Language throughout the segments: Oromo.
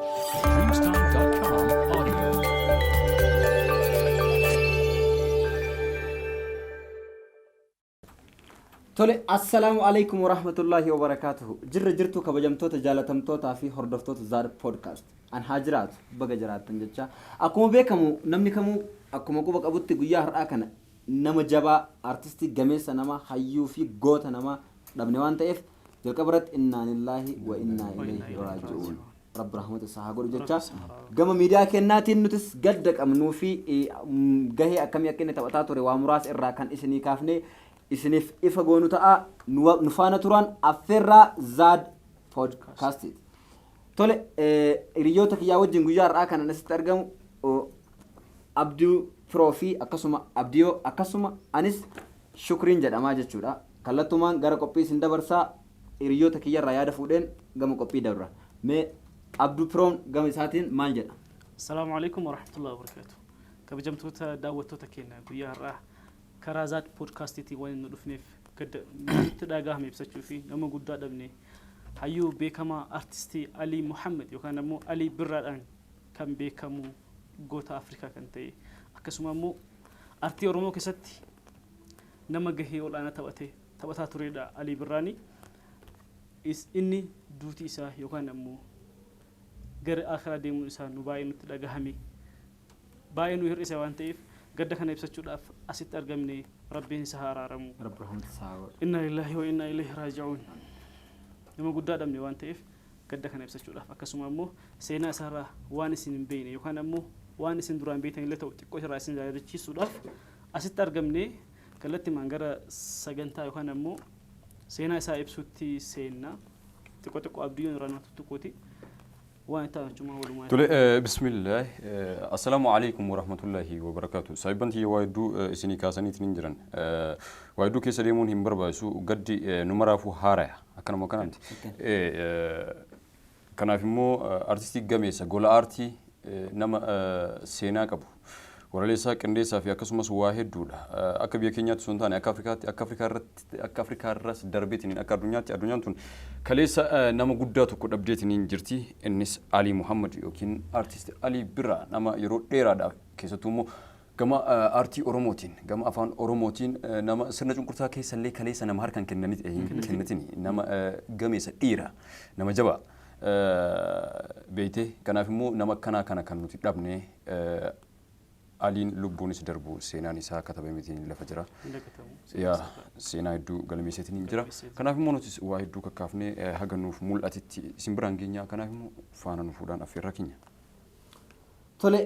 Dreamstime.com audio. Tole, assalaamu alaikum warahmatullaahi wabarakaatuhu. Jirra jirtu kabajamtoota jaalatamtootaa fi hordoftoota Zaad Podcast. An haa jiraatu, baga jiraattan jecha. Akkuma beekamu namni kamuu akkuma quba qabutti guyyaa har'aa kana nama jabaa, artistii gameessa namaa, hayyuu fi goota namaa dhabne waan ta'eef jalqaba irratti innaa lillaahi wa innaa ilayhi raaji'uun. Rabbi rahmata isaa haa godhu jecha gama miidiyaa kennaatiin nutis gadda qabnuu fi gahee akkamii akka inni taphataa ture waa muraasa irraa kan isinii kaafnee isiniif ifa goonu ta'a. Nu faana turaan affeerraa Zaad Podcastiiti. Tole, hiriyoota kiyyaa wajjin guyyaa har'aa kanan asitti argamu Abduu Firoo fi akkasuma Abdiyoo akkasuma anis Shukriin jedhamaa jechuudha. Kallattumaan gara qophii isin dabarsaa hiriyoota kiyyarraa yaada fuudheen gama qophii dabra. Mee Abduu Firoon gama isaatiin maal jedha? Assalaamu alaikum warahmatullahi wabarakatuh. Kabajamtoota daawwattoota keenya guyyaa har'aa karaa Zaad Poodkaastiitiin waan nu dhufneef gadda nutti dhagahame ibsachuu fi nama guddaa dhabne hayyuu beekamaa artistii Alii Muhammad yookaan ammoo Alii Birraadhaan kan beekamu goota Afrikaa kan ta'e akkasuma ammoo artii Oromoo keessatti nama gahee ol'aanaa taphate taphataa turedha Alii Birraani. Inni duuti isaa yookaan ammoo gara akhiraa deemuun isaa nu baay'ee nutti dhagahame baay'ee nu hir'ise waan ta'eef gadda kana ibsachuudhaaf asitti argamne Rabbiin isa haa araaramu. Rabbi rahmata isaa haa godhu. Inna lillahi wa inna ilayhi raaji'uun. Nama guddaa dhabne waan ta'eef gadda kana ibsachuudhaaf akkasuma ammoo seenaa isaarraa waan isin hin beekne yookaan ammoo waan isin duraan beektan illee ta'u xiqqoo irraa isin yaadachiisuudhaaf asitti argamne kallattimaan gara sagantaa yookaan ammoo seenaa isaa ibsuutti seenna. Xiqqoo xiqqoo abdiyyoon irraa nama tuttuquuti. Waan itti aanu walumaa. Tole, bismillah. Assalaamu alaikum warahmatullahi wabarakaatu. Saayibban tiyya waa hedduu isinii kaasaniitiin hin jiran. Waa hedduu keessa deemuun hin barbaachisu. Gaddi nu maraafuu haaraya. Akkanuma akkana miti. Kanaaf immoo artistii gameessa gola aartii nama seenaa qabu. Walaleessaa qindeessaa fi akkasumas waa hedduudha. Akka biyya keenyaatti osoo hin taane akka Afrikaatti akka Afrikaa irratti akka Afrikaa irras darbeetiin akka addunyaatti addunyaan tun kaleessa nama guddaa tokko dhabdeetiin jirti. Innis Alii Muhammad yookiin artist Alii Birraa nama yeroo dheeraadhaaf keessattuu immoo gama aartii Oromootiin gama afaan Oromootiin nama sirna cunqursaa keessallee kaleessa nama harkaan hin kennatini nama gameessa dhiira nama jabaa beeytee kanaaf immoo nama akkanaa kana kan nuti dhabne Aliin lubbuunis darbu seenaan isaa katabameetiin lafa jira. Yaa seenaa hedduu galmeesseetiin hin jira. Kanaaf immoo nutis waa hedduu kakkaafnee haga nuuf mul'atitti isin biraan geenya. Kanaaf immoo faana nu fuudhaan affeerraa keenya. Tole,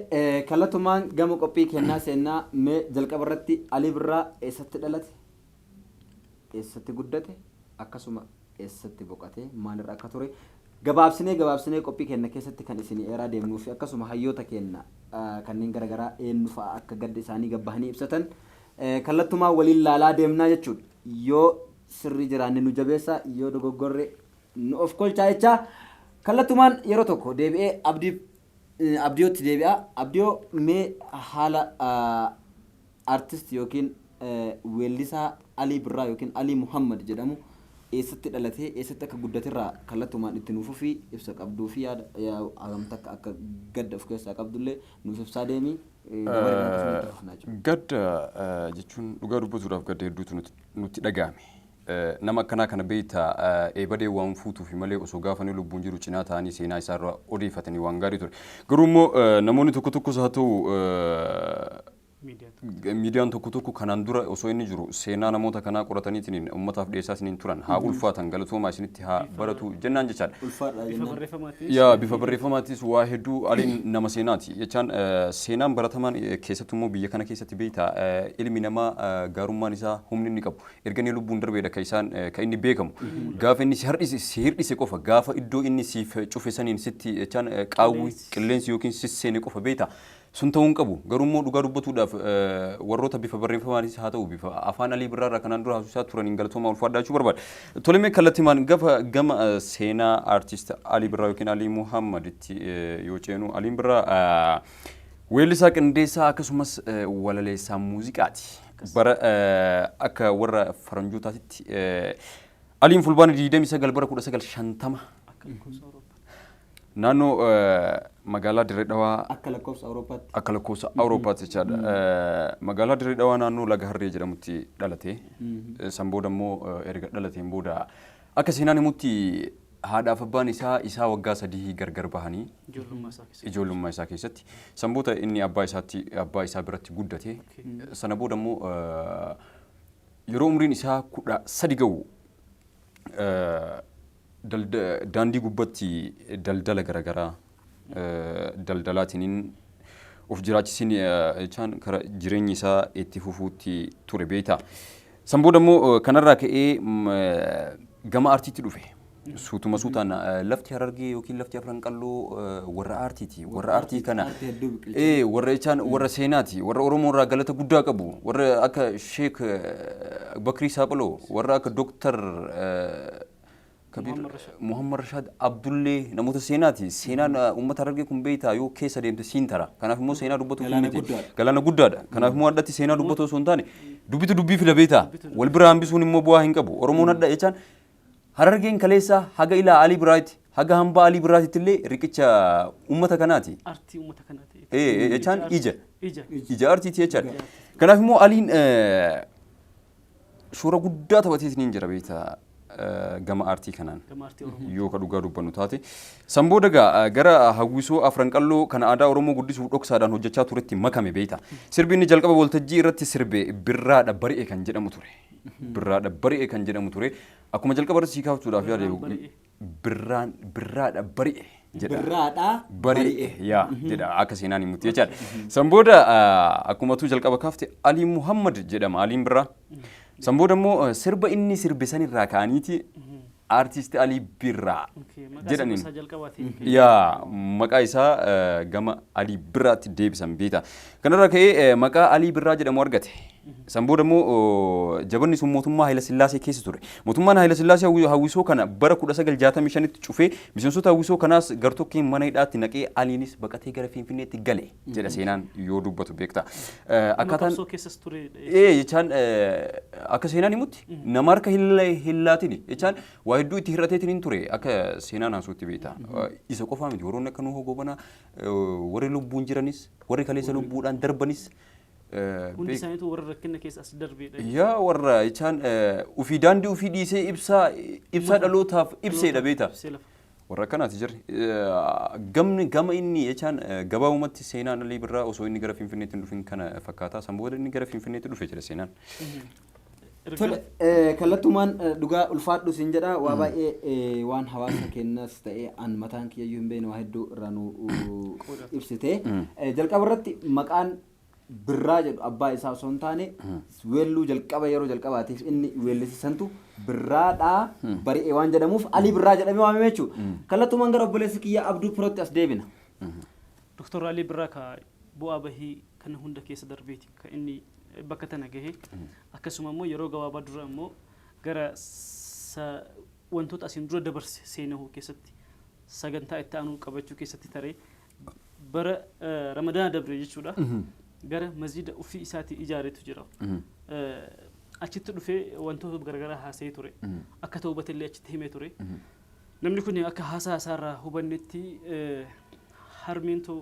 kallattumaan gama qophii kennaa seennaa mee jalqaba irratti Alii Birraa eessatti dhalate? Eessatti guddate? Akkasuma eessatti boqate? Maalirra akka ture? Gabaabsinee gabaabsinee qophii keenya keessatti kan isinii eeraa deemnuu fi akkasuma hayyoota keenya kanneen garaagaraa eenyu fa'a akka gadda isaanii gabbahanii ibsatan kallattumaan waliin laalaa deemnaa jechuudha. Yoo sirrii jiraanne nu jabeessa, yoo dogoggorre nu of kolchaa jechaa kallattumaan yeroo tokko deebi'ee abdii Abdiyootti deebi'a. Abdiyoo mee haala artist yookiin weellisaa Alii Birraa yookiin Alii Muhammad jedhamu eessatti dhalatee eessatti akka guddaterraa kallattumaan itti nuuf fufii ibsa qabduu fi yaada hagam takka akka gadda of keessaa qabdullee nuuf ibsaa deemi. Dabareedhaan akkasuma itti fufnaa jechuudha. Gadda jechuun dhugaa dubbatuudhaaf gadda hedduutu nutti dhaga'ame. Nama akkanaa kana beektaa eebadee waan fuutuufi malee osoo gaafa inni lubbuun jiru cinaa ta'anii seenaa isaarraa odeeffatanii waan gaarii ture. Garuu immoo namoonni tokko tokkos haa ta'u miidiyaan tokko tokko kanaan dura osoo inni jiru seenaa namoota kanaa qorataniitiin uummataaf dhiyeessaa isiniin turan haa ulfaatan galatoomaa isinitti haa baratu jennaan jechaadha. Ulfaadha Bifa jennaan. barreeffamaatiinis Yaa bifa barreeffamaattis waa hedduu Aliin nama seenaati. Jechaan seenaan baratamaan keessattuu immoo biyya kana keessatti beektaa ilmi namaa gaarummaan isaa humni inni qabu erga inni lubbuun darbeedha kan isaan kan inni beekamu. Gaafa inni si har'ise si hir'ise qofa gaafa iddoo inni siif cufe saniin sitti jechaan qaawwi qilleensi yookiin sisseene qofa beektaa. Sun ta'uu hin qabu. Garuu immoo dhugaa dubbatuudhaaf warroota bifa barreeffamaanis haa ta'u bifa afaan Alii Birraarraa kanaan dura haasofsiisaa turaniin galatoomaa ulfaadhaa jechuu barbaada. Tole mee kallattimaan gafa gama seenaa aartist Alii Birraa yookiin Alii Muhammaditti yoo ceenu Aliin Birraa weellisaa qindeessaa akkasumas walaleessaa muuziqaati. Bara akka warra faranjootaatitti Aliin Fulbaana 29 bara 1950 Akka lakkoofsa Awurooppaa. Naannoo magaalaa Dirree Dhawaa. Akka lakkoofsa Awurooppaatti. Akka lakkoofsa Awurooppaatti jechaadha. Magaalaa Dirree Dhawaa naannoo Laga Harree jedhamutti dhalate. San booda immoo erga dhalateen booda akka seenaan himutti haadhaaf abbaan isaa waggaa 3 gargar bahanii ijoollummaa isaa keessatti. Ijoollummaa isaa keessatti. San booda inni abbaa isaatti abbaa isaa biratti guddate. Sana booda immoo yeroo umriin isaa 13 ga'u daandii gubbatti daldala garaagaraa daldalaatiniin of jiraachisin jechaan kara jireenyi isaa itti fufuutti ture beekta. San booda immoo kanarraa ka'ee gama aartiitti dhufe. Suutuma suutaan lafti Harargee yookiin lafti Afran Qalloo warra aartiiti. Warra aartii kana Aartii hedduu biqilche. Warra jechaan warra seenaati. Warra Oromoo irraa galata guddaa qabu. Warra akka Sheek Bakrii Saaphaloo, warra akka Dooktar Kabiir Muhammad Rashaad. Muhammad Rashaad Abdullee namoota seenaati. Seenaan uummata Harargee kun beektaa yoo keessa deemte siin tara. Kanaaf immoo seenaa dubbatu Galaana miti. guddaadha. Galaana guddaadha. Kanaaf immoo addatti seenaa dubbatu osoo hin taane dubbitu dubbii fila beektaa. Wal bira hambisuun immoo bu'aa hin qabu. Oromoon adda jechaan Harargeen kaleessa haga ilaa Alii Biraatti haga hambaa Alii Biraatitti illee riqicha uummata kanaati. Aartii uummata kanaati. Jechaan ija. Ija. Ija aartiiti jechaadha. Kanaaf immoo Aliin shoora guddaa taphateetiin jira beektaa gama aartii kanaan. Gama aartii Oromoo. Yoo ka dhugaa dubbannu taate. San booda gaa gara hawwisoo Afran Qalloo kana aadaa Oromoo guddisuuf dhoksaadhaan hojjechaa turetti makame beekta. Sirbi inni jalqaba waltajjii irratti sirbe Birraadha Bari'e kan jedhamu ture. Birraadha Bari'e kan jedhamu ture. Akkuma jalqaba irratti sii kaaftuudhaaf yaade Birraan Bari'e. Birraan Birraadha Bari'e jedha. Birraadhaa Bari'e yaa jedha akka seenaan himutti jechaadha. San booda akkuma tu jalqaba kaafte Alii Muhammad jedhama Aliin Birraa. San booda immoo sirba inni sirbe sanirraa ka'aniiti aartisti Alii Birraa Maqaa jedhaniin. isaa jalqabaati. Yaa maqaa isaa gama Alii Birraatti deebisan beekta. Kanarraa ka'ee maqaa Alii Birraa jedhamu argate. San booda immoo jabanni sun mootummaa Haayila Sillaasee keessa ture. Mootummaan Haayila Sillaasee hawwisoo kana bara 1965tti cufee miseensota hawwisoo kanaas gartokkeen mana hidhaatti naqee Aliinis baqatee gara Finfinneetti gale jedha seenaan yoo dubbatu beekta. Akkaataan qabsoo keessas ture. Jechaan akka seenaan himutti nama harka hillaatini jechaan waa hedduu itti hir'ateetiin hin ture akka seenaan haasuutti beekta. Isa qofaa miti warroonni akka Nuhoo Gobanaa warri lubbuun jiranis warri kaleessa lubbuudhaan darbanis Hundi isaaniitu warra rakkina keessa as darbeedha. Yaa warra jechaan ufii daandii ufii dhiisee ibsaa ibsaa dhalootaaf ibseedha beekta. Ibsee lafa. Warra akkanaati jirri. Gamni gama inni jechaan gabaabumatti seenaan Alii Birraa osoo inni gara Finfinneetti hin dhufin kana fakkaata. San booda inni gara Finfinneetti dhufe jedha seenaan. Tole kallattumaan dhugaa ulfaadhu siin jedha waa baay'ee waan hawaasa keenyas ta'ee an mataan kiyyayyuu hin beekne waa hedduu irraa nu ibsite. Jalqaba irratti maqaan Birraa jedhu abbaa isaa osoo hin taane weelluu jalqaba yeroo jalqabaatiif inni weellisisantu Birraadhaa Bari'e waan jedhamuuf Alii Birraa jedhamee waamame jechuudha. Kallattumaan gara obboleessa kiyya Abduu Pirootti as deebina. Doktor Alii Birraa ka bu'aa bahii kana hunda keessa darbeeti kan inni bakka tana gahe. Akkasuma immoo yeroo gabaabaa dura immoo gara wantoota asiin dura dabarse seenahuu keessatti sagantaa itti aanu qabachuu keessatti taree bara Ramadaana dabre jechuudha. Gara masjida ofii isaatii ijaaretu jira. Achitti dhufee wantoota garaagaraa haasa'ee ture. Akka tawbatellee achitti himee ture. Namni kun akka haasaa isaarraa hubannetti harmeen too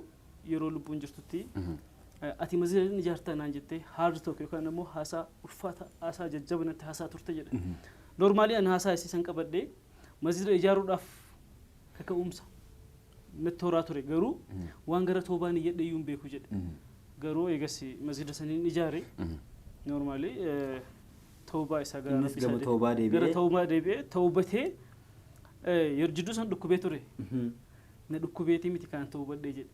yeroo lubbuun jirtutti ati masjida ni ijaarta naan jettee hard talk yookaan immoo haasaa ulfaata haasaa jajjabanatti haasaa turte jedha. Normally ani haasaa isii san qabadhee masjida ijaaruudhaaf kaka'umsa natti horaa ture garuu waan gara toobaan iyyadhe iyyuu hin beeku jedhe. Garuu eegas masjida saniin ijaare normally toobaa isaa gara Innis Rabbi gama isaa toobaa deebi'ee. Gara toobaa deebi'ee toobatee yeroo jidduu san dhukkubee ture. Na dhukkubeetii miti kan toobadhee jedhe.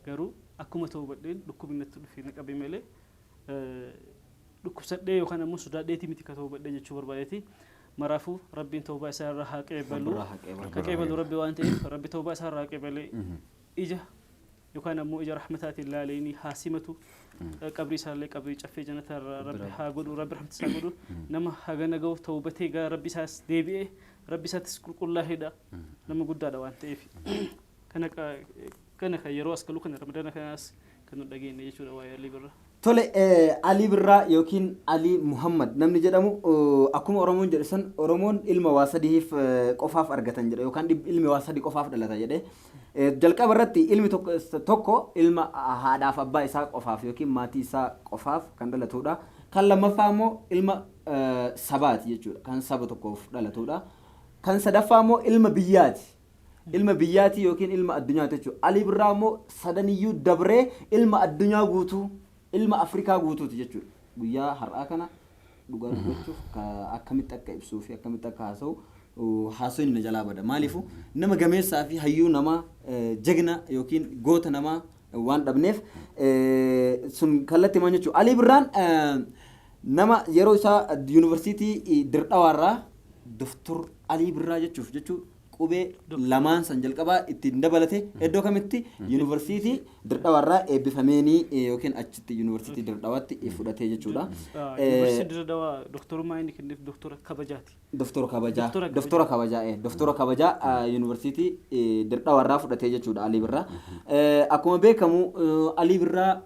Garuu akkuma toobadheen dhukkubni natti dhufe na qabe malee dhukkubsadhee yookaan ammoo sodaadheetii miti kan toobadhee jechuu barbaadeeti. Maraafuu Rabbiin toobaa isaa irraa haa qeebalu. Rabbi irraa haa qeebalu. Ka qeebalu Rabbi waan ta'eef Rabbi toobaa isaa irraa haa qeebalee ija yookaan ammoo ija rahmataatiin laaleenii haa simatu. Qabrii isaallee qabrii caffee jannataa irraa Rabbi haa godhu Rabbi rahmata isaa godhu nama hagana gahu toobatee gara Rabbi isaas deebi'ee Rabbi isaattis qulqullaa'eedha nama guddaadha waan ta'eef. Kana kana kan yeroo as galu kana Ramadaana kanaas kan nu dhageenye jechuudha waa'ee Alii Birraa. Tole, Alii Birraa yookiin Alii Muhammad namni jedhamu, akkuma Oromoon jedhu san, Oromoon ilma waa sadiif qofaaf argatan jedha yookaan ilmi waa sadi qofaaf dhalata jedhe. Jalqaba irratti ilmi tokko ilma haadhaaf abbaa isaa qofaaf yookiin maatii isaa qofaaf kan dhalatudha. Kan lammaffaa immoo ilma sabaati jechuudha. Kan saba tokkoof dhalatudha. Kan sadaffaa immoo ilma biyyaati. Ilma biyyaati yookiin ilma addunyaati jechuudha. Alii Birraa immoo sadaniyyuu dabree ilma addunyaa guutuu, ilma Afrikaa guutuuti jechuudha. Guyyaa har'aa kana dhugaa dubbachuuf akkamitti akka ibsuu fi akkamitti akka haasa'u haasawni na jalaa bada. Maaliifuu nama gameessaa fi hayyuu namaa, jagna yookiin goota namaa waan dhabneef sun kallattii maal jechuudha. Alii Birraan nama yeroo isaa yuunivarsiitii Dirdhawaarraa Doftor Alii Birraa jechuuf jechuu qubee lamaan san jalqabaa ittiin dabalate iddoo kamitti yuunivarsiitii Dirdhawaarraa eebbifameenii yookiin achitti yuunivarsiitii Dirdhawaatti fudhatee jechuudha. Yuunivarsiitiin Dirdhawaa doktorummaa inni kenneef doktora kabajaati. Doktora kabajaa. Doktora kabajaa. Doktora kabajaa yuunivarsiitii Dirdhawaarraa fudhatee jechuudha Alii Birraa. Akkuma beekamu Alii Birraa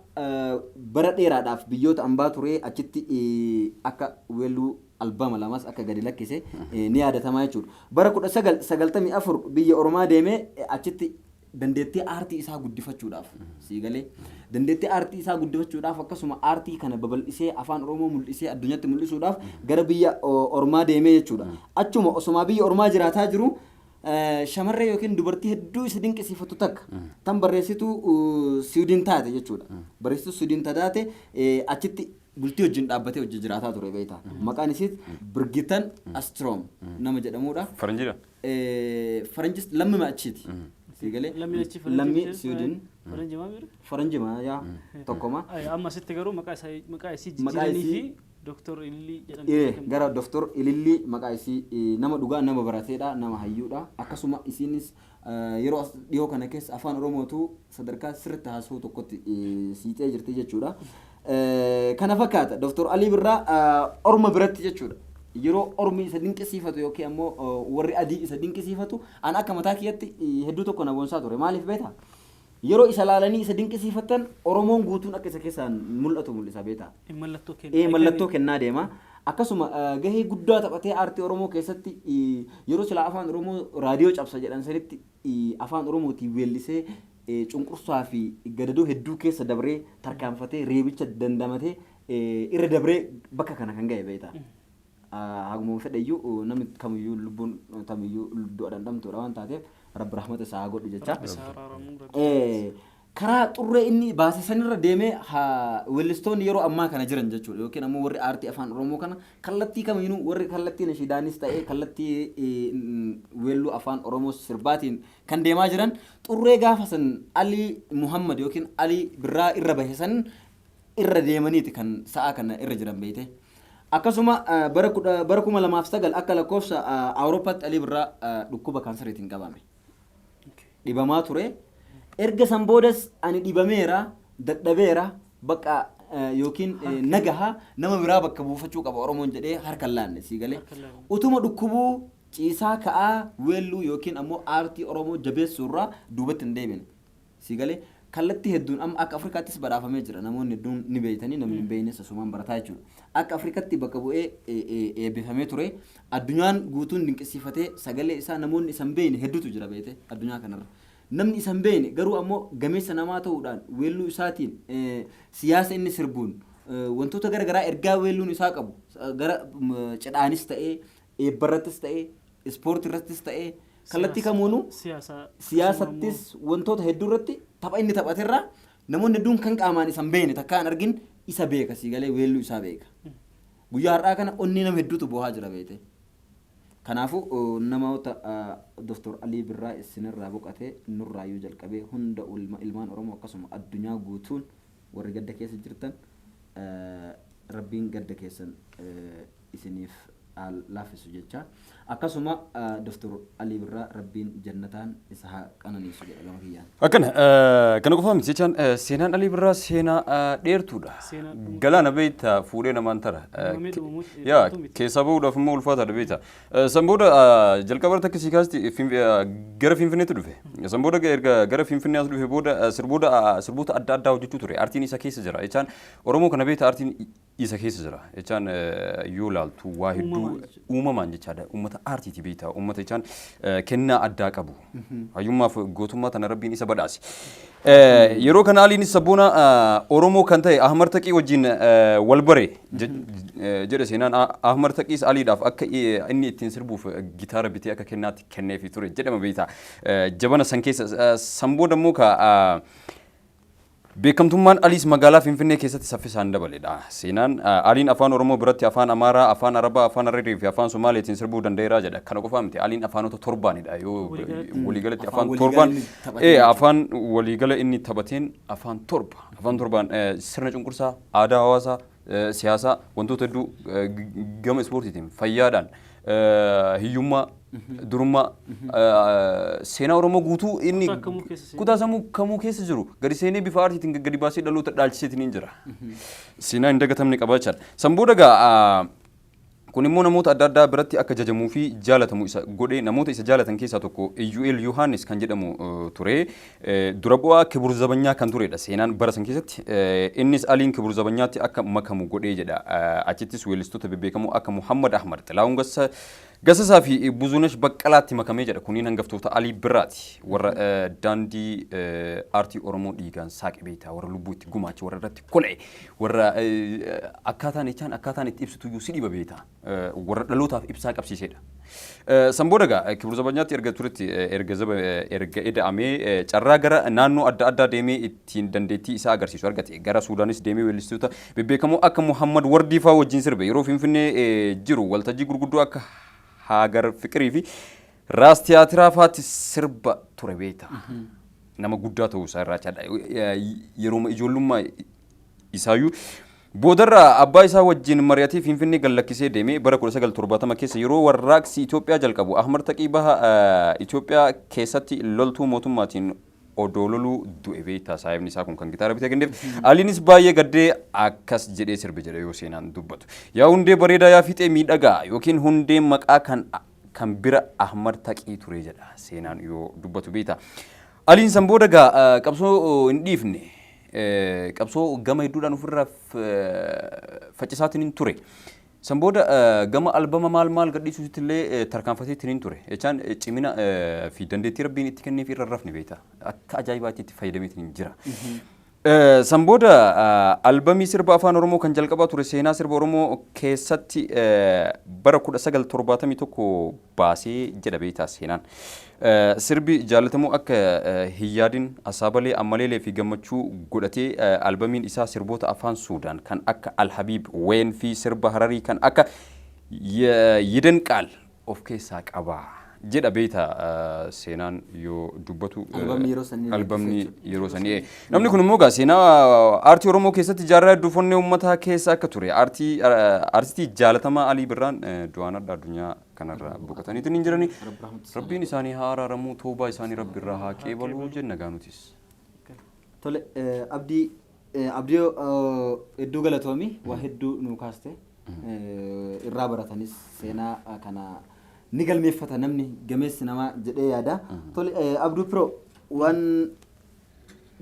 bara dheeraadhaaf biyyoota ambaa ture, achitti akka weelluu albama lamas akka gadi lakkise ni yaadatamaa jechuudha. Bara 1994 biyya Oromaa deemee achitti dandeettii aartii isaa guddifachuudhaaf, sii galee, dandeettii aartii isaa guddifachuudhaaf, akkasuma aartii kana babal'isee afaan Oromoo mul'isee addunyaatti mul'isuudhaaf gara biyya Ormaa deemee jechuudha. Achuma osomaa biyya Ormaa jiraataa jiru shamarree yookiin dubartii hedduu isa dinqisiifatu takka tan barreessituu Siwiidin taate jechuudha. Barreessituu Siwiidin taate achitti bultii wajjin dhaabbatee hojii jiraataa ture beektaa. Maqaan isiis Birgitan Astrom nama jedhamudha. Faranjiidha. Faranjis lammima achiiti. Sii galee? Lammiin achi. Lammii Siwiidin. Faranjii maa miira? Faranjima yaa tokkoma. Amma asitti garuu maqaa isaa maqaa isii Maqaa jijjiiranii isii fi Doktor Ilillii jedhamti. Gara Doktor Ilillii maqaa isii nama dhugaa, nama barateedha, nama hayyuudha. Akkasuma isiinis yeroo as dhiyoo kana keessa afaan Oromootu sadarkaa sirriitti haasa'uu tokkotti siixee jirti jechuudha. Kana fakkaata Doktor Alii Birraa orma biratti jechuudha. Yeroo ormi isa dinqisiifatu yookiin ammoo warri adii isa dinqisiifatu an akka mataa kiyyatti hedduu tokko na boonsaa ture. Maaliif beektaa? Yeroo isa laalanii isa dinqisiifatan Oromoon guutuun akka isa keessaan mul'atu mul'isa beektaa? Mallattoo kenna. Mallattoo kennaa deema. Akkasuma gahee guddaa taphatee aartii Oromoo keessatti, yeroo silaa afaan Oromoo raadiyoo cabsa jedhan sanitti afaan Oromootiin weellisee cunqursaa fi gadadoo hedduu keessa dabree tarkaanfatee reebicha dandamatee irra dabree bakka kana kan ga'e beektaa. Haguma fedheyyuu namni kamiyyuu lubbuun kamiyyuu du'a dhandhamtuudha waan taateef Rabbi rahmata isaa haa godhu jecha. Rabbi isaa araaramuu Rabbi. Karaa xurree inni baase sanirra deemee haa weellistoonni yeroo ammaa kana jiran jechuudha yookiin ammoo warri aartii afaan Oromoo kana kallattii kamiinuu, warri kallattii nashiidaanis ta'ee kallattii weelluu afaan Oromoo sirbaatiin kan deemaa jiran, xurree gaafa san Alii Muhammad yookiin Alii Birraa irra bahe san irra deemaniiti kan sa'aa kana irra jiran beeyte. Akkasuma bara 2009 akka lakkoofsa Awurooppaatti Alii Birraa dhukkuba kaansariitiin qabame. Dhibamaa ture. Erga san boodas ani dhibameera, dadhabeera, bakka yookiin nagaha nama biraa bakka buufachuu qaba Oromoon jedhee harka hin laanne, sii galee. Harka hin laanne. Utuma dhukkubuu ciisaa ka'aa weelluu yookiin ammoo aartii Oromoo jabeessuurraa duubatti hin deebine. Sii galee, kallattii hedduun amma akka Afrikaattis badhaafamee jira. Namoonni hedduun ni beeytanii, namni hin beeknes asumaan barataa jechuudha. Akka Afrikaatti bakka bu'ee eebbifamee ture. Addunyaan guutuun dinqisiifatee sagalee isaa namoonni isa hin beekne hedduutu jira beekte addunyaa kanarra. Namni isa hin beekne garuu ammoo gameessa namaa ta'uudhaan weelluu isaatiin, siyaasa inni sirbuun, wantoota gara garaa ergaa weelluun isaa qabu gara cidhaanis ta'ee, eebbarrattis ta'ee, ispoortii irrattis ta'ee, kallattii kamuunuu siyaasattis wantoota hedduu irratti tapha inni taphaterraa namoonni hedduun kan qaamaan isa hin beekne, takkaa hin argin, isa beeka, sii galee, weelluu isaa beeka. Guyyaa har'aa kana onnee nama hedduutu boohaa jira beekte. Kanaafuu namoota Dr. Alii Birraa isinirraa boqatee nurraayyuu jalqabee hunda ilmaan Oromoo akkasuma addunyaa guutuun warri gadda keessa jirtan Rabbiin gadda keessan isiniif haa laaffisu jecha. Akkasuma Dr. Alii Birraa Rabbiin jannataan isa haa qananiisu jedha gama kiyyaan. Akkana kana qofaa miti jechaan, seenaan Alii Birraa seenaa dheertuudha. Seenaa Galaana beektaa fuudhee namaan tara. Himamee dhumuutti Yaa dhumtu miti. Keessaa bahuudhaaf immoo ulfaataadha beektaa. San booda jalqaba irratti akka sii kaasti gara Finfinneetti dhufe. San booda erga gara Finfinnee as dhufe booda sirboota adda addaa hojjechuu ture. Aartiin isa keessa jira. Jechaan Oromoo kana beektaa, aartiin isa keessa jira. Jechaan yoo laaltu waa hedduu Uumamaan jechuudha. Uumamaan jechaadha. Uummata aartiiti beektaa. Uummata jechaan kennaa addaa qabu. Hayyummaaf gootummaa tana Rabbiin isa badhaase. Yeroo kana Aliinis sabboona Oromoo kan ta'e Ahmar Taqii wajjin wal bare jedhe seenaan. Ahmar Taqiis Aliidhaaf akka inni ittiin sirbuuf gitaara bitee akka kennaatti kenneefii ture jedhama beektaa. Jabana san keessa san booda immoo ka beekamtummaan Aliis magaalaa Finfinnee keessatti saffisaan dabaledha. Seenaan Aliin afaan Oromoo biratti afaan Amaaraa, afaan Arabaa, afaan Hararii fi afaan Somaaleetiin sirbuu danda'eera jedha. Kana qofaa miti, Aliin afaanota torbaanidha. Yoo Waliigalatti. Waliigalatti Afaan afaan waliigala torbaan inni taphateen jechuudha. Afaan waliigala inni taphateen afaan 7. Afaan torbaan sirna cunqursaa, aadaa hawaasaa, siyaasaa, wantoota hedduu gama ispoortiitiin, fayyaadhaan, hiyyummaa, durummaa, seenaa Oromoo guutuu inni Kutaa kamuu keessa seenee. Kutaa sammuu kamuu keessa jiru gadi seenee bifa aartiitiin gadi baasee dhaloota dhaalchiseetiin hin jira. Seenaa hin dagatamne qabaachaadha. San booda gaa kun immoo namoota adda addaa biratti akka jajamuu fi jaalatamu isa godhee, namoota isa jaalatan keessaa tokko Iyyu'eel Yohaannis kan jedhamu ture. Dura bu'aa Kibur Zabanyaa kan turedha seenaan bara san keessatti. Innis Aliin Kibur Zabanyaatti akka makamu godhee jedha. Achittis weellistoota bebbeekamoo akka Muhammad Ahmad, Xilaahun Gasasaa fi Buzunesh Baqqalaatti makamee jedha. Kunniin hangaftoota Alii Birraati. Warra daandii aartii Oromoo dhiigaan saaqe beektaa, warra lubbuu itti gumaache, warra irratti kola'e, warra akkaataan jechaan akkaataan itti ibsitu iyyuu si dhiba beektaa. Warra dhalootaaf ibsaa qabsiisedha. San booda egaa Kibur Zabanyaatti erga turetti erga zaba erga eda'amee carraa gara naannoo adda addaa deemee ittiin dandeettii isaa agarsiisu argate. Gara Suudaanis deemee weellistoota bebbeekamoo akka Muhammad Wardii fa'aa wajjin sirbe. Yeroo Finfinnee jiru waltajjii gurguddoo akka Haagar Fiqirii fi Raas Tiyaatiraa fa'aatti sirba ture beekta. Nama guddaa ta'uu isaa irraa jechaadha. Yerooma ijoollummaa isaayyuu. Boodarra abbaa isaa wajjin mari'atee Finfinnee gad lakkisee deeme. Bara 1970 keessa yeroo warraaqsi Itoophiyaa jalqabu Ahmad Taqii baha Itoophiyaa keessatti loltuu mootummaatiin odoo loluu du'e beektaa, saahibni isaa kun kan gitaara bitee kenneef. Aliinis baay'ee gaddee akkas jedhee sirbe jedha yoo seenaan dubbatu. Yaa hundee bareedaa, yaa fiixee miidhagaa, yookiin hundee maqaa kan bira Ahmad Taqii ture jedha seenaan yoo dubbatu beektaa. Aliin san booda gaa qabsoo hin dhiifne. Qabsoo gama hedduudhaan ofirraa faccisaatiin hin ture. San booda gama albama maal maal gadhiisuutti illee tarkaanfateetiin hin ture. Jechaan cimina fi dandeettii Rabbiin itti kenneef irra rafne beektaa. Akka ajaa'ibaatti itti fayyadameetiin hin jira. San booda albamii sirba afaan Oromoo kan jalqabaa ture seenaa sirba Oromoo keessatti bara 1971 baasee jedha beektaa seenaan. Sirbi jaallatamoo akka Hin Yaadin, Asaabalee, Ammaleelee fi Gammachuu godhatee albamiin isaa sirboota afaan Suudaan kan akka Alhabiib, Ween fi sirba Hararii kan akka Yidenqaal of keessaa qaba jedha beektaa seenaan yoo dubbatu. Albamni yeroo sanii Albamni yeroo sanii. Namni kun immoo gaa seenaa aartii Oromoo keessatti jaarraa hedduu onnee uummataa keessa akka ture aartistii jaalatamaa Alii Birraan du'aan adda addunyaa kanarraa boqotaniitu hin jirani. Rabbiin isaanii haa araaramuu, toobaa isaanii Rabbi irraa haa qeebaluu jenna gaa nutis. Tole, Abdii, Abdii, hedduu galatoomi, waa hedduu nuu kaaste, irraa baratanis seenaa kana ni galmeeffata namni gameessi namaa jedhee yaada. Tole, Abduu Piroo, waan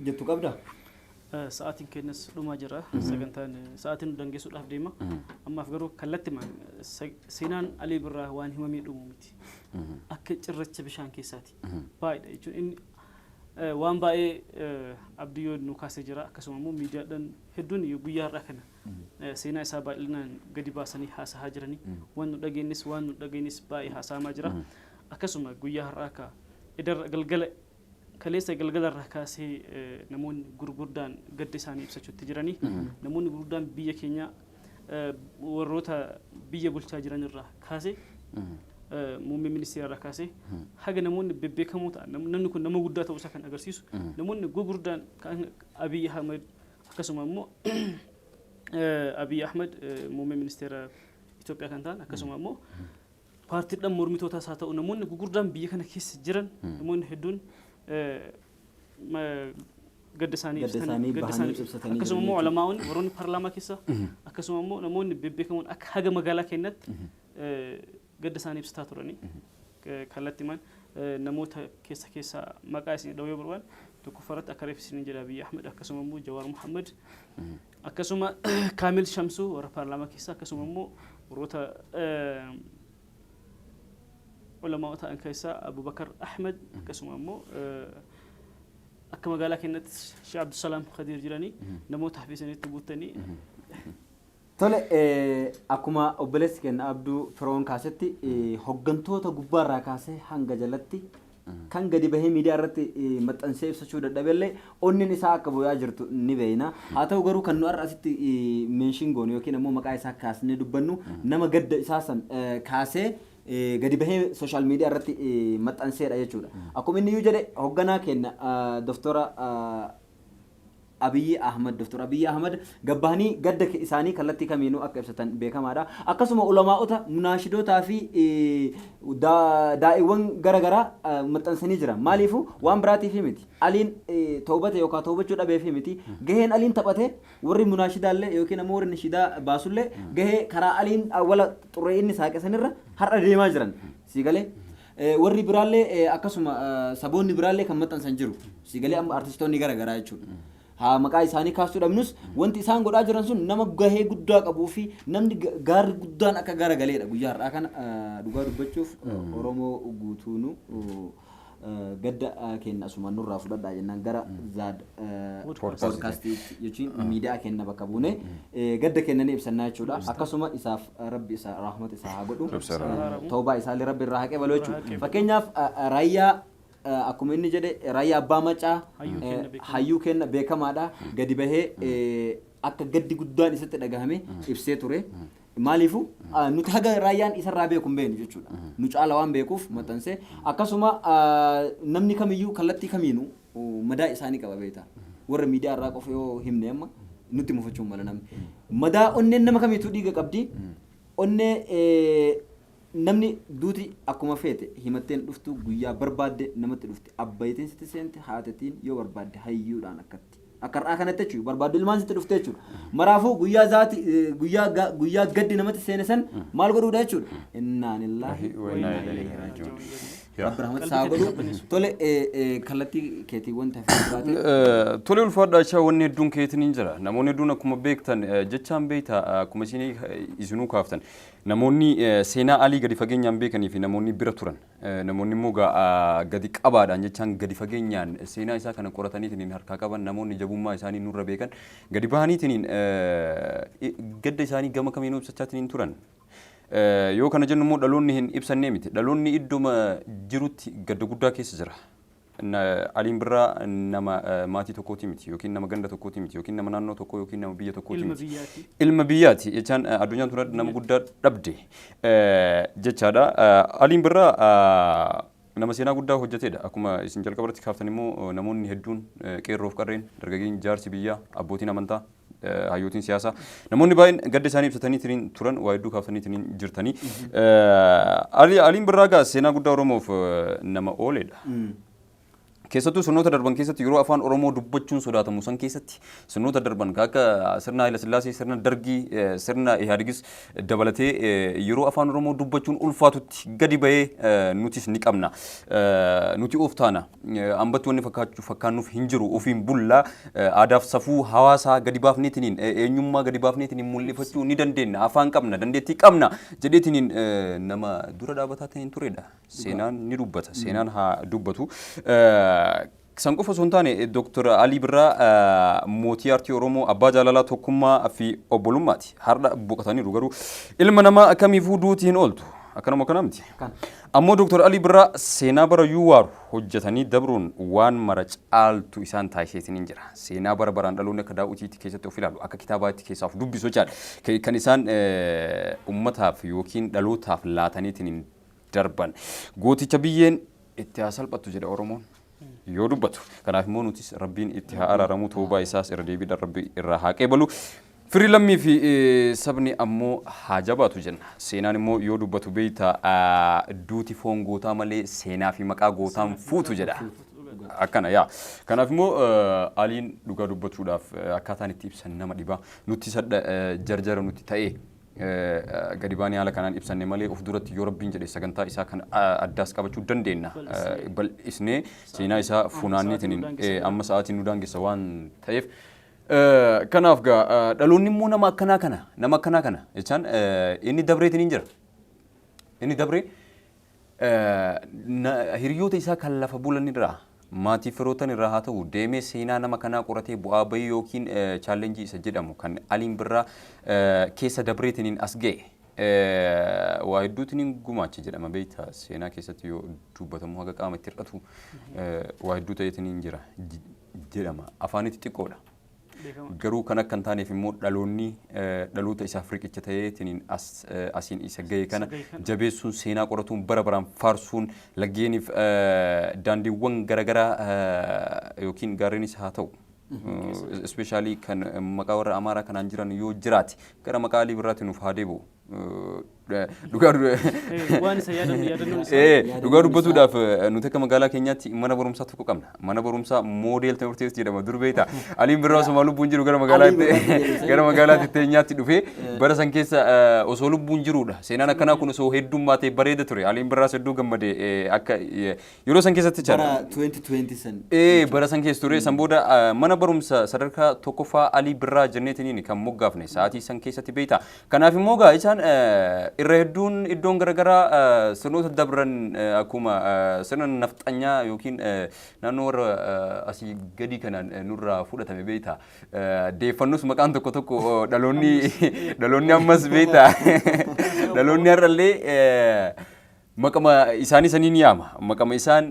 jettu qabdaa? Sa'aatiin keenyas dhumaa jira. Sagantaan sa'aatiin nu dangeessuudhaaf deema. Ammaaf garuu kallattimaan seenaan Alii Birraa waan himamee dhumu miti. Akka cirracha bishaan keessaati. Baay'eedha jechuun inni waan baay'ee Abdiyyoon nu kaasee jira. Akkasuma immoo miidiyaadhaan hedduun guyyaa har'aa kana seenaa isaa baay'inaan gadi baasanii haasahaa jiranii. Waan nu dhageenyes waan nu dhageenyes baay'ee haasa'amaa jira. Akkasuma guyyaa har'aa ka edarra galgala kaleessa galgala irraa kaasee namoonni gurguddaan gadda isaanii ibsachuutti jiranii, namoonni gurguddaan biyya keenya warroota biyya bulchaa jiran irraa kaasee, muummee ministeera irraa kaasee haga namoonni bebbeekamoo ta'an, namni kun nama guddaa ta'uu isaa kan agarsiisu, namoonni gurguddaan kan Abiy Ahmed, akkasuma immoo Abiy Ahmed muummee ministeera Itoophiyaa kan ta'an, akkasuma immoo Paartiidhaan mormitootaas haa ta'u, namoonni gurguddaan biyya kana keessa jiran, namoonni hedduun gadda isaanii Gadda isaanii gadda bahanii isaanii ibsatanii akkasuma jiran immoo jechuudha. Ulamaa'onni warroonni paarlaamaa keessa, akkasuma immoo namoonni bebbeekamoon akka haga magaalaa keenyatti gadda isaanii ibsataa turanii. Kallattiimaan namoota keessa keessa maqaa isin dha'uu yoo barbaadan, tokkoffaarratti akka reef isin jedha Abiyyi Ahmed, akkasuma immoo Jawaar Muhammad, akkasuma Kaamil Shamsuu warra paarlaamaa keessa, akkasuma immoo warroota ulamaa'ota ta'an keessaa Abubakar Ahmed, akkasuma immoo akka magaalaa keenyatti Sheekh Abdusalaam Khadiir jiranii, namoota hafisanitti guuttanii. Tole, akkuma obboleessi keenya Abduu Firoon kaasetti, hoggantoota gubbaarraa kaasee hanga jalatti kan gadi bahee miidiyaa irratti maxxansee ibsachuu dadhabellee onneen isaa akka boo'aa jirtu ni beekna. Haa ta'u garuu, kan nu har'a asitti mention goonu yookiin ammoo maqaa isaa kaasnee dubbannu nama gadda isaa san kaasee gadi bahee social media irratti maxxanseedha jechuudha. Akkuma inni iyyuu jedhe, hogganaa keenya Doktora Abiyyi Ahmad, Dr. Abiyyi Ahmad gabbahanii gadda isaanii kallattii kamiinuu akka ibsatan beekamaadha. Akkasuma ulamaa'ota, munaashidootaa fi daa'iiwwan gara garaa maxxansanii jiran. Maaliifuu waan biraatiif miti. Aliin toobate yookaan toobachuu dhabeef miti. Gaheen Aliin taphate, warri munaashidaallee yookiin ammoo warri nishidaa baasullee gahee karaa Aliin awwala xurree inni saaqe sanirra har'a deemaa jiran. Sii galee? Warri biraallee akkasuma, saboonni biraallee kan maxxansan jiru. Sii galee? Amma artistoonni gara garaa jechuudha. Haa maqaa isaanii kaasuu dhabnus, wanti isaan godhaa jiran sun nama gahee guddaa qabuu fi namni gaarri guddaan akka gara galeedha. Guyyaa har'aa kana dhugaa dubbachuuf Oromoo guutuunu gadda keenya asuma nurraa fudhadhaa jennaan, gara Zaad Poodkaastiitti jechuun miidiyaa keenya bakka buune gadda keenya ni ibsannaa jechuudha. Akkasuma isaaf Rabbi isa rahmata isaa haa godhu. Toobaa isaallee Rabbi irraa haa qeebalu jechuudha. Fakkeenyaaf Raayyaa, akkuma inni jedhe, Raayyaa Abbaa Macaa hayyuu kenna beekamaadha. Gadi bahee akka gaddi guddaan isatti dhagahame ibsee ture. Maaliifu nuti haga Raayyaan isarraa beeku hin beeknu jechuudha. Nu caala waan beekuuf maxxansee. Akkasuma namni kamiyyuu kallattii kamiinuu madaa isaanii qaba beektaa. Warra miidiyaa irraa qofa yoo himne amma nutti mufachuun mala namni. Madaa onneen nama kamiituu dhiiga qabdi. Onnee namni duuti akkuma feete himatteen dhuftu, guyyaa barbaadde namatti dhufti. Abbayitiin sitti seente, haatetiin yoo barbaadde hayyuudhaan akkatti. Akka har'aa kanatti jechuudha. Barbaaddu ilmaan sitti dhufte jechuudha. Maraafuu guyyaa zaati guyyaa gaddi namatti seene san maal godhuudha jechuudha. Innaa lillaahi wa innaa ilayhi raaji'uun. Rabbi rahmata isaa godhu. Tole, kallattii keetii wanta hafe jiraate. Tole, ulfaadhaa jechaa wanni hedduun keetiin hin jira. Namoonni hedduun akkuma beektan jechaan beekta, akkuma isinuu kaaftan, namoonni seenaa Alii gadi fageenyaan beekanii fi namoonni bira turan, namoonni immoo gadi qabaadhaan jechaan gadi fageenyaan seenaa isaa kana qorataniitiin harkaa qaban, namoonni jabummaa isaanii nurra beekan gadi bahaniitiin gadda isaanii gama kamiinuu ibsachaatiin turan. Yoo kana jennu immoo dhaloonni hin ibsannee miti. Dhaloonni iddoma jirutti gadda guddaa keessa jira. Aliin Birraa nama maatii tokkooti miti, yookiin nama ganda tokkooti miti, yookiin nama naannoo tokkoo, yookiin nama biyya tokkooti Ilma miti. biyyaati. Ilma biyyaati jechaan addunyaan tun nama guddaa dhabde jechaadha. Aliin Birraa nama seenaa guddaa hojjetedha. Akkuma isin jalqaba irratti kaaftan immoo namoonni hedduun, qeerroof qarreen, dargaggeeyyiin, jaarsi biyyaa, abbootiin amantaa, hayyootiin siyaasaa, namoonni baay'een gadda isaanii ibsatanii turan, waa hedduu kaaftanii jirtanii. Aliin Birraa gaa seenaa guddaa Oromoof nama ooledha. Keessattuu sirnoota darban keessatti, yeroo afaan Oromoo dubbachuun sodaatamu san keessatti, sirnoota darban akka sirna Haayila Sillaasee, sirna Dargii, sirna Ihaadigis dabalatee, yeroo afaan Oromoo dubbachuun ulfaatutti gadi bahee nutis ni qabna. Nuti of taana. Ambatti wanni fakkaachuu fakkaannuuf hin jiru. Ofiin bullaa aadaaf safuu hawaasaa gadi baafneetiniin, eenyummaa gadi baafneetiniin mul'ifachuu ni dandeenya. Afaan qabna, dandeettii qabna jedheetiniin nama dura dhaabataa ta'een turedha. Seenaan ni dubbata. Seenaan haa dubbatu. San qofa osoo hin taane, Dr. Alii Birraa mootii aartii Oromoo, abbaa jaalalaa, tokkummaa fi obbolummaati. Har'a boqotaniiru, garuu ilma namaa kamiifuu duuti hin ooltu. Akkanuma akkana miti. Ammoo Dr. Alii Birraa seenaa bara yuuwaaru hojjetanii dabruun waan mara caaltu isaan taasiseetiin hin jira. Seenaa bara baraan dhaloonni akka daawwitiitti keessatti of ilaalu, akka kitaabaatti keessaa of dubbisu jechaadha. Kan isaan uummataaf yookiin dhalootaaf laataniitiin hin darban. Gooticha biyyeen itti haa salphattu jedha Oromoon yoo dubbatu. Kanaaf immoo nutis Rabbiin itti haa araaramu, toobaa isaas irra deebiidhaan Rabbi irraa haa qeebalu. Firii lammii fi sabni ammoo haa jabaatu jenna. Seenaan immoo yoo dubbatu beeyta, duuti foon gootaa malee seenaa fi maqaa gootaan fuutu jedha. Akkana yaa. Kanaaf immoo Aliin dhugaa dubbachuudhaaf akkaataan itti ibsan nama dhiba. Nutti sadha jarjara nutti ta'ee gadi baanee haala kanaan ibsanne malee, of duratti yoo Rabbiin jedhe sagantaa isaa kan addaas qabachuu dandeenya. Bal'isnee seenaa isaa funaanneetiin amma sa'aatiin nu daangessa waan ta'eef. Kanaaf gaa dhaloonni immoo nama akkanaa kana jechaan inni dabreetiin hin jira. Inni dabree hiriyoota isaa kan lafa bulan irraa, maatii firootan irraa haa ta'u, deemee seenaa nama kanaa qoratee bu'aa bahii yookiin challenge isa jedhamu kan Aliin Birraa keessa dabreetiin as ga'e. Waa hedduutiin gumaache jedhama beektaa, seenaa keessatti yoo dubbatamu haga qaama itti hir'atu waa hedduu ta'eetiin jira jedhama. Afaanitti xiqqoodha. Garuu kan akka hin taaneef immoo dhaloonni dhaloota isaaf riqicha ta'eetiin asiin isa gahe kana jabeessuun, seenaa qoratuun, bara baraan faarsuun, laggeeniif daandiiwwan garaagaraa yookiin gaarreenis haa ta'u, especially kan maqaa warra Amaaraa kanaan jiran yoo jiraate, gara maqaa Alii Birraatiin nuuf haa deebi'u. Dhugaa Waan isa yaadannoon isaa. Dhugaa dubbatuudhaaf nuti akka magaalaa keenyaatti mana barumsaa tokko qabna. Mana barumsaa Moodeel Timirti Beet jedhama dur beektaa. Aliin Birraa osoo lubbuun jiru gara magaalaatti teenyaatti dhufee bara san keessa osoo lubbuun jirudha. Seenaan akkanaa kun osoo heddummaatee bareeda ture. Aliin Birraas hedduu gammade akka yeroo san keessatti Bara 2020 san. Ee, bara san keessa ture. San booda mana barumsa sadarkaa tokkoffaa Alii Birraa jenneetiniin kan moggaafne sa'aatii san keessatti beekta. Kanaaf immoo gaa isaan irra hedduun iddoon garaagaraa sirnoota dabran akkuma sirna nafxanyaa yookiin naannoo warra asii gadii kanaan nurraa fudhatame beekta. Deeffannus maqaan tokko tokko dhaloonni ammas beekta. Dhaloonni har'allee maqama isaanii saniin yaama. Maqama isaan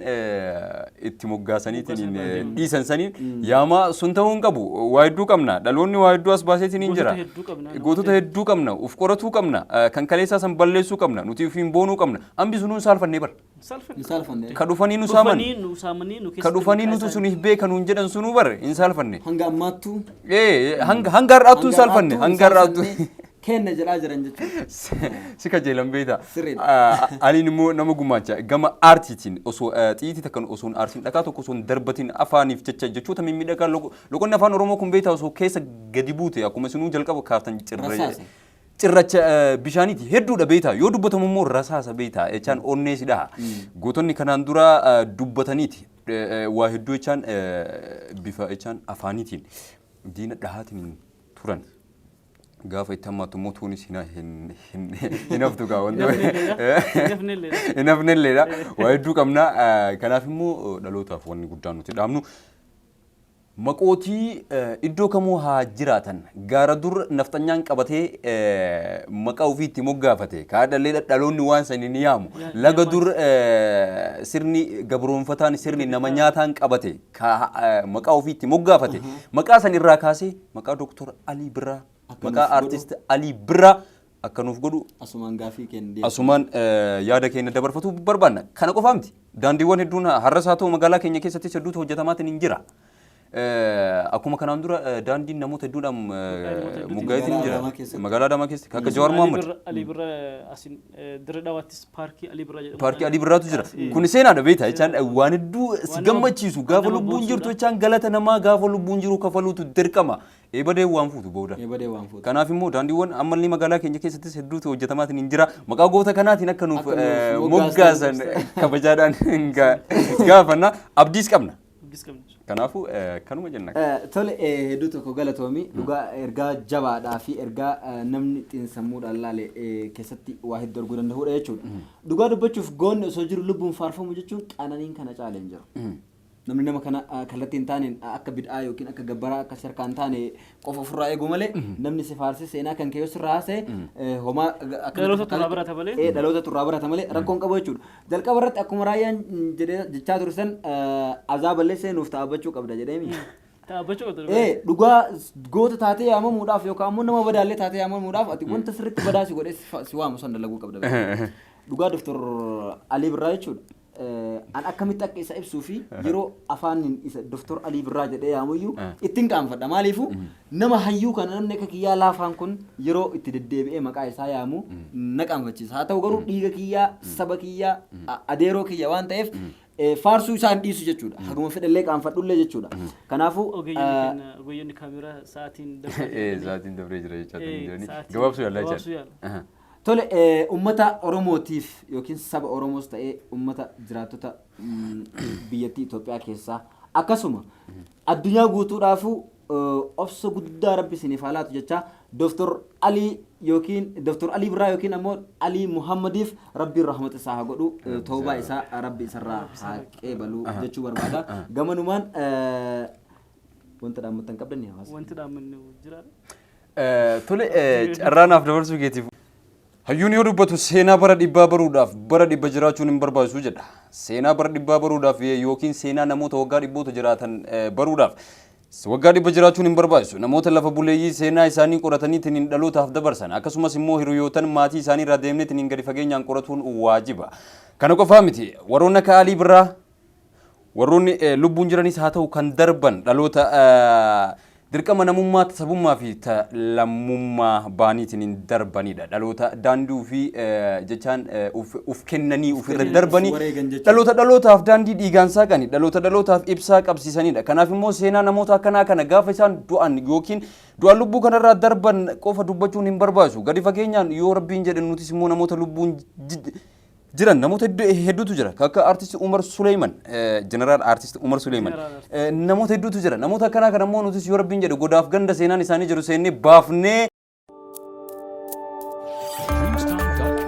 itti moggaasaniitiin dhiisan saniin yaama. Sun ta'uu hin qabu. Waa hedduu qabna. Dhaloonni waa hedduu as baaseetiin hin jira. Gootota hedduu qabna. Gootota hedduu qabna. Uf qoratuu qabna. Kan kaleessaa san balleessuu qabna. Nuti ofiin boonuu qabna. Hambi sunuu hin saalfannee bara. Saalfanne. Hin saalfanne. Ka dhufanii nu saaman. Dhufanii nu saamanii nu Ka keessatti dhufanii maqaa nutu isaanii- suniif beeka nuun jedhan sunuu bare hin saalfanne. Hanga ammaattuu. Ee, hanga har'aattuu hin saalfanne. Hanga har'aattuu. Kenna jedhaa jiran jechuudha. Si kajeelan beekta. Sirriidha. Aliin immoo nama gumaacha gama aartiitiin osoo xiyyiitii takkan osoo hin aarsin, dhakaa tokko osoo hin darbatin, afaaniif jecha jechoota mimmiidhagaa loqonni afaan Oromoo kun beektaa osoo keessa gadi buute, akkuma isinuu jalqaba kaaftan, cirra Rasaasa. cirracha bishaaniiti hedduudha beektaa. Yoo dubbatamu immoo rasaasa beektaa jechaan onnee si dhaha. Gootonni kanaan dura dubbataniiti waa hedduu jechaan bifa jechaan afaaniitiin diina dhahaatiin turan. Gaafa itti hammaatu immoo tuunis hin haftu gaa wanti. Hin hafnelleedha. Hin hafnelleedha. Waa hedduu qabna. Kanaaf immoo dhalootaaf wanni guddaan nuti dhaamnu, maqootii iddoo kamuu haa jiraatan, gaara dur nafxanyaan qabatee maqaa ofii itti moggaafate kaadhallee dhaloonni waan sanii ni yaamu, laga dur sirni gabroonfataan, sirni nama nyaataan qabate maqaa ofii itti moggaafate, maqaa san irraa kaasee maqaa Dooktor Alii Birraa, Akka maqaa nuuf godhu. Artist Alii Birraa akka nuuf godhu Asumaan gaafii kenne. Asumaan yaada keenya dabarfatuu barbaanna. Kana qofaa miti. Daandiiwwan hedduun har'as haa ta'u magaalaa keenya keessattis hedduutu hojjetamaatiin hin jira. Akkuma kanaan dura daandiin namoota hedduudhaan moggaa'eetiin hin Magaalaa jira. Adaamaa keessatti. Magaalaa Adaamaa keessatti akka Jawaar Mohaammed. Alii Birraa asin Dirree Dhawaattis paarkii Alii Birraa jedhamu. Paarkii Alii Birraatu jira. Kun seenaadha beektaa, jechaan waan hedduu si Waan gammachiisu gaafa nama lubbuun jirtu boonsuudha. jechaan galata namaa gaafa lubbuun jiru kafaluutu dirqama. Eebadee waan fuutu booda. Eebadee waan fuutu. Kanaaf immoo daandiiwwan ammallee magaalaa keenya keessattis hedduutu hojjetamaatiin hin jira. Maqaa goota kanaatiin akka nuuf Akka nuuf moggaasan kabajaadhaan gaafanna. Abdiis qabna. Abdiis qabna. Kanaafuu kanuma jenna. Tole, hedduu tokko galatoomi. Dhugaa ergaa jabaadhaa fi ergaa namni xiinsammuudhaan laale keessatti waa hedduu arguu danda'udha jechuudha. Dhugaa dubbachuuf goonni osoo jiru lubbuun faarfamu jechuun qananiin kana caale hin jiru. Namni nama kana kallattii hin taaneen akka bid'aa yookiin akka gabbaraa akka sirkaa hin taane qofa ofirraa eeguu malee, namni si faarsee seenaa kan kee yoo sirraa haasa'e homaa akka Dhaloota turraa barata malee. Ee, dhaloota turraa barata malee rakkoon qabu jechuudha. Jalqaba irratti akkuma raayyaan jedhee jechaa ture san, azaaballee seenuuf dhaabbachuu qabda jedheemi. Dhaabbachuu qabda. Ee, dhugaa goota taatee yaamamuudhaaf yookaan ammoo nama badaallee taatee yaamamuudhaaf ati wanta sirriitti badaa si godhee si waamu san dalaguu qabda. Dhugaa Dr. Alii Birraa jechuudha. An akkamitti akka isa ibsuu fi yeroo afaaniin isa Dr. Alii Birraa jedhee yaamuyyuu ittiin qaanfadha. Maaliifuu nama hayyuu kana namni akka kiyyaa laafaan kun yeroo itti deddeebi'ee maqaa isaa yaamu na qaanfachiisa. Haa ta'u garuu dhiiga kiyyaa, saba kiyyaa, adeeroo kiyya waan ta'eef faarsuu isaa hin dhiisu jechuudha. Haguma fedhallee qaanfadhullee jechuudha. Kanaafuu Ogeeyyonni kaameraa sa'aatiin Sa'aatiin dabree jira jechaa jiranii. Gabaabsuu yaallaa Gabaabsuu jechaadha. Yaala. Tole, ummata Oromootiif yookiin saba Oromoos ta'ee ummata jiraattota biyyattii Itoophiyaa keessaa akkasuma addunyaa guutuudhaafuu obsa guddaa Rabbi isiniif haa laatu jechaa, Dr. Alii yookiin Dr. Alii Birraa yookiin ammoo Alii Muhammadiif Rabbiin rahmata isaa haa godhu, toobaa isaa Rabbi isarraa haa qeebalu jechuu barbaada. Gamanumaan wanta dhaammattan qabdanii hawaasa. Wanti dhaammannu jira. Tole, carraa naaf dabarsuu keetiif. Hayyuun yoo dubbatu seenaa bara dhibbaa baruudhaaf bara 100 jiraachuun hin barbaachisu jedha. Seenaa bara dhibbaa baruudhaaf yookiin seenaa namoota waggaa dhibboota jiraatan baruudhaaf waggaa 100 jiraachuun hin barbaachisu. Namoota lafa buleeyyii seenaa isaanii qorataniitiin dhalootaaf dabarsan, akkasumas immoo hiriyootan maatii isaanii irraa deemneetiin gadi fageenyaan qoratuun waajiba. Kana qofaa miti, warroonni akka Alii Birraa warroonni lubbuun jiranis haa ta'u kan darban dhaloota dirqama namummaa, sabummaa fi lammummaa baaniitiin hin darbanidha. Dhaloota daandii ofii jechaan uf kennanii ofirra darbanii wareegan jechuudha. Dhaloota dhalootaaf daandii dhiigaan saaqani, dhaloota dhalootaaf ibsaa qabsiisanidha. Kanaaf immoo seenaa namoota akkanaa kana gaafa isaan du'an yookiin du'an lubbuu kanarraa darban qofa dubbachuun hin barbaachisu. Gadi fageenyaan yoo Rabbiin jedhe nutis immoo namoota lubbuun jiran namoota hedduutu jira. Akka artist Umar Suleyman, jeneraal artist Umar Suleyman, namoota hedduutu jira. Namoota akkanaa kana immoo nutis yoo Rabbiin jedhe godaaf ganda seenaan isaanii jiru seennee baafnee. Dreamstime.com.